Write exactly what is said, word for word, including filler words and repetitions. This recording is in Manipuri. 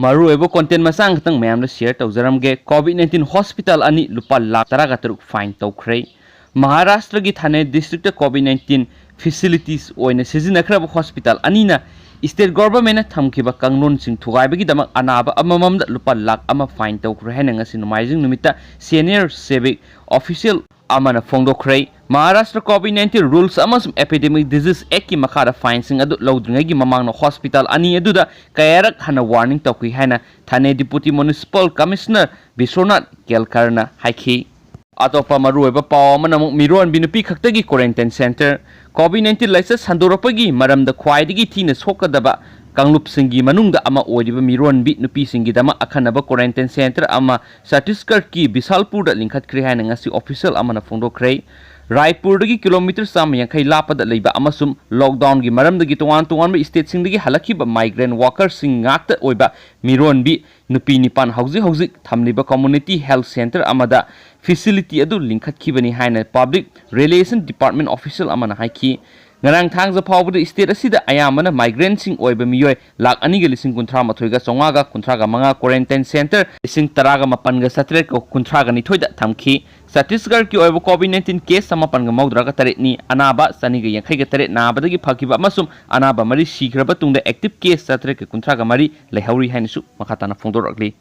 ꯃꯔꯨꯑꯣꯏꯕ ꯀꯣꯟꯇꯦꯟ ꯃꯆꯥ ꯈꯛꯇꯪ ꯃꯌꯥꯝꯗ ꯁꯤꯌꯔ ꯇꯧꯖꯔꯝꯒꯦ꯫ ꯀꯣꯚꯤꯗ ꯅꯥꯏꯟꯇꯤꯟ ꯍꯣꯁꯄꯤꯇꯥꯜ ꯑꯅꯤ ꯂꯨꯄꯥ ꯂꯥꯈ ꯇꯔꯥꯒ ꯇꯔꯨꯛ ꯐꯥꯏꯟ ꯇꯧꯈ꯭ꯔꯦ꯫ ꯃꯍꯥꯔꯥꯁꯇ꯭ꯔꯒꯤ ꯊꯥꯅꯦ ꯗꯤꯁꯇ꯭ꯔꯤꯛꯇ ꯀꯣꯚꯤꯗ ꯅꯥꯏꯟꯇꯤꯟ ꯐꯦꯁꯤꯂꯤꯇꯤꯁ ꯑꯣꯏꯅ ꯁꯤꯖꯤꯟꯅꯈ꯭ꯔꯕ ꯍꯣꯁꯄꯤꯇꯥꯜ ꯑꯅꯤꯅ ꯁ꯭ꯇꯦꯠ ꯒꯣꯚꯔꯟꯃꯦꯟꯠꯅ ꯊꯝꯈꯤꯕ ꯀꯥꯡꯂꯣꯟꯁꯤꯡ ꯊꯨꯒꯥꯏꯕꯒꯤꯗꯃꯛ ꯑꯅꯥꯕ ꯑꯃꯃꯝꯗ ꯂꯨꯄꯥ ꯂꯥꯈ ꯑꯃ ꯐꯥꯏꯟ ꯇꯧꯈ꯭ꯔꯦ ꯍꯥꯏꯅ ꯉꯁꯤ ꯅꯣꯡꯃꯥꯏꯖꯤꯡ ꯅꯨꯃꯤꯠꯇ ꯁꯦꯅꯤꯌꯔ ꯁꯤꯚꯤꯛ ꯑꯣꯐꯤꯁꯤꯌꯦꯜ ꯑꯃꯅ ꯐꯣꯡꯗꯣꯛꯈ꯭ꯔꯦ꯫ ꯃꯍꯥꯔꯥꯁꯇ꯭ꯔ ꯀꯣꯚꯤꯗ ꯅꯥꯏꯟꯇꯤꯟ ꯔꯨꯜꯁ ꯑꯃꯁꯨꯡ ꯑꯦꯄꯤꯗꯦꯃꯤꯛ ꯗꯤꯖꯤꯖ ꯑꯦꯛꯀꯤ ꯃꯈꯥꯗ ꯐꯥꯏꯟꯁꯤꯡ ꯑꯗꯨ ꯂꯧꯗ꯭ꯔꯤꯉꯩꯒꯤ ꯃꯃꯥꯡꯗ ꯍꯣꯁꯄꯤꯇꯥꯜ ꯑꯅꯤ ꯑꯗꯨꯗ ꯀꯌꯥꯔꯛ ꯍꯟꯅ ꯋꯥꯔꯅꯤꯡ ꯇꯧꯈꯤ ꯍꯥꯏꯅ ꯊꯥꯅꯦ ꯗꯤꯄꯨꯇꯤ ꯃ꯭ꯌꯨꯅꯤꯁꯤꯄꯥꯜ ꯀꯃꯤꯁꯅꯔ ꯕꯤꯁ꯭ꯋꯅꯥꯊ ꯀꯦꯜꯀꯔꯅ ꯍꯥꯏꯈꯤ꯫ ꯑꯇꯣꯞꯄ ꯃꯔꯨꯑꯣꯏꯕ ꯄꯥꯎ ꯑꯃꯅ ꯑꯃꯨꯛ ꯃꯤꯔꯣꯟꯕꯤ ꯅꯨꯄꯤ ꯈꯛꯇꯒꯤ ꯀ꯭ꯋꯥꯔꯦꯟꯇꯥꯏꯟ ꯁꯦꯟꯇꯔ꯫ ꯀꯣꯚꯤꯗ ꯅꯥꯏꯟꯇꯤꯟ ꯂꯥꯏꯆꯠ ꯁꯟꯗꯣꯔꯛꯄꯒꯤ ꯃꯔꯝꯗ ꯈ꯭ꯋꯥꯏꯗꯒꯤ ꯊꯤꯅ ꯁꯣꯛꯀꯗꯕ ꯀꯥꯡꯂꯨꯞꯁꯤꯡꯒꯤ ꯃꯅꯨꯡꯗ ꯑꯃ ꯑꯣꯏꯔꯤꯕ ꯃꯤꯔꯣꯟꯕꯤ ꯅꯨꯄꯤꯁꯤꯡꯒꯤꯗꯃꯛ ꯑꯈꯟꯅꯕ ꯀ꯭ꯋꯥꯔꯦꯟꯇꯥꯏꯟ ꯁꯦꯟꯇꯔ ꯑꯃ ꯆꯇꯤꯁꯒꯔꯒꯤ ꯕꯤꯁꯥꯜꯄꯨꯔꯗ ꯂꯤꯡꯈꯠꯈ꯭ꯔꯦ ꯍꯥꯏꯅ ꯉꯁꯤ ꯑꯣꯐꯤꯁꯤꯌꯦꯜ ꯑꯃꯅ ꯐꯣꯡꯗꯣꯛꯈ꯭ꯔꯦ꯫ ꯔꯥꯏꯄꯨꯔꯗꯒꯤ ꯀꯤꯂꯣꯃꯤꯇꯔ ꯆꯥꯝꯃ ꯌꯥꯡꯈꯩ ꯂꯥꯞꯄꯗ ꯂꯩꯕ ꯑꯃꯁꯨꯡ ꯂꯣꯛꯗꯥꯎꯟꯒꯤ ꯃꯔꯝꯗꯒꯤ ꯇꯣꯉꯥꯟ ꯇꯣꯉꯥꯟꯕ ꯁ꯭ꯇꯦꯠꯁꯤꯡꯗꯒꯤ ꯍꯜꯂꯛꯈꯤꯕ ꯃꯥꯏꯒ꯭ꯔꯦꯟ ꯋꯥꯀꯔꯁꯤꯡ ꯉꯥꯛꯇ ꯑꯣꯏꯕ ꯃꯤꯔꯣꯟꯕꯤ ꯅꯨꯄꯤ ꯅꯤꯄꯥꯟ ꯍꯧꯖꯤꯛ ꯍꯧꯖꯤꯛ ꯊꯝꯂꯤꯕ ꯀꯝꯃ꯭ꯌꯨꯅꯤꯇꯤ ꯍꯦꯜꯊ ꯁꯦꯟꯇꯔ ꯑꯃꯗ ꯐꯦꯁꯤꯂꯤꯇꯤ ꯑꯗꯨ ꯂꯤꯡꯈꯠꯈꯤꯕꯅꯤ ꯍꯥꯏꯅ ꯄꯕ꯭ꯂꯤꯛ ꯔꯤꯂꯦꯁꯟ ꯗꯤꯄꯥꯔꯠꯃꯦꯟꯠ ꯑꯣꯐꯤꯁꯤꯌꯦꯜ ꯑꯃꯅ ꯍꯥꯏꯈꯤ꯫ ꯉꯔꯥꯡ ꯊꯥꯡꯖ ꯐꯥꯎꯕꯗ ꯁ꯭ꯇꯦꯠ ꯑꯁꯤꯗ ꯑꯌꯥꯝꯕꯅ ꯃꯥꯏꯒ꯭ꯔꯦꯟꯠꯁꯤꯡ ꯑꯣꯏꯕ ꯃꯤꯑꯣꯏ ꯂꯥꯈ ꯑꯅꯤꯒ ꯂꯤꯁꯤꯡ ꯀꯨꯟꯊ꯭ꯔꯥ ꯃꯥꯊꯣꯏꯒ ꯆꯥꯝꯃꯉꯥꯒ ꯀꯨꯟꯊ꯭ꯔꯥꯒ ꯃꯉꯥ ꯀ꯭ꯋꯥꯔꯦꯟꯇꯥꯏꯟ ꯁꯦꯟꯇꯔ ꯂꯤꯁꯤꯡ ꯇꯔꯥꯒ ꯃꯥꯄꯟꯒ ꯆꯥꯇ꯭ꯔꯦꯠꯀ ꯀꯨꯟꯊ꯭ꯔꯥꯒ ꯅꯤꯊꯣꯏꯗ ꯊꯝꯈꯤ꯫ ꯆꯇꯤꯁꯒꯔꯒꯤ ꯑꯣꯏꯕ ꯀꯣꯚꯤꯗ ꯅꯥꯏꯟꯇꯤꯟ ꯀꯦꯁ ꯆꯥꯃꯥꯄꯟꯒ ꯃꯧꯗ꯭ꯔꯥꯒ ꯇꯔꯦꯠꯅꯤ꯫ ꯑꯅꯥꯕ ꯆꯅꯤꯒ ꯌꯥꯡꯈꯩꯒ ꯇꯔꯦꯠ ꯅꯥꯕꯗꯒꯤ ꯐꯈꯤꯕ ꯑꯃꯁꯨꯡ ꯑꯅꯥꯕ ꯃꯔꯤ ꯁꯤꯈ꯭ꯔꯕ ꯇꯨꯡꯗ ꯑꯦꯛꯇꯤꯚ ꯀꯦꯁ ꯆꯥꯇ꯭ꯔꯦꯠꯀ ꯀꯨꯟꯊ꯭ꯔꯥꯒ ꯃꯔꯤ ꯂꯩꯍꯧꯔꯤ ꯍꯥꯏꯅꯁꯨ ꯃꯈꯥ ꯇꯥꯅ ꯐꯣꯡꯗꯣꯔꯛꯂꯤ꯫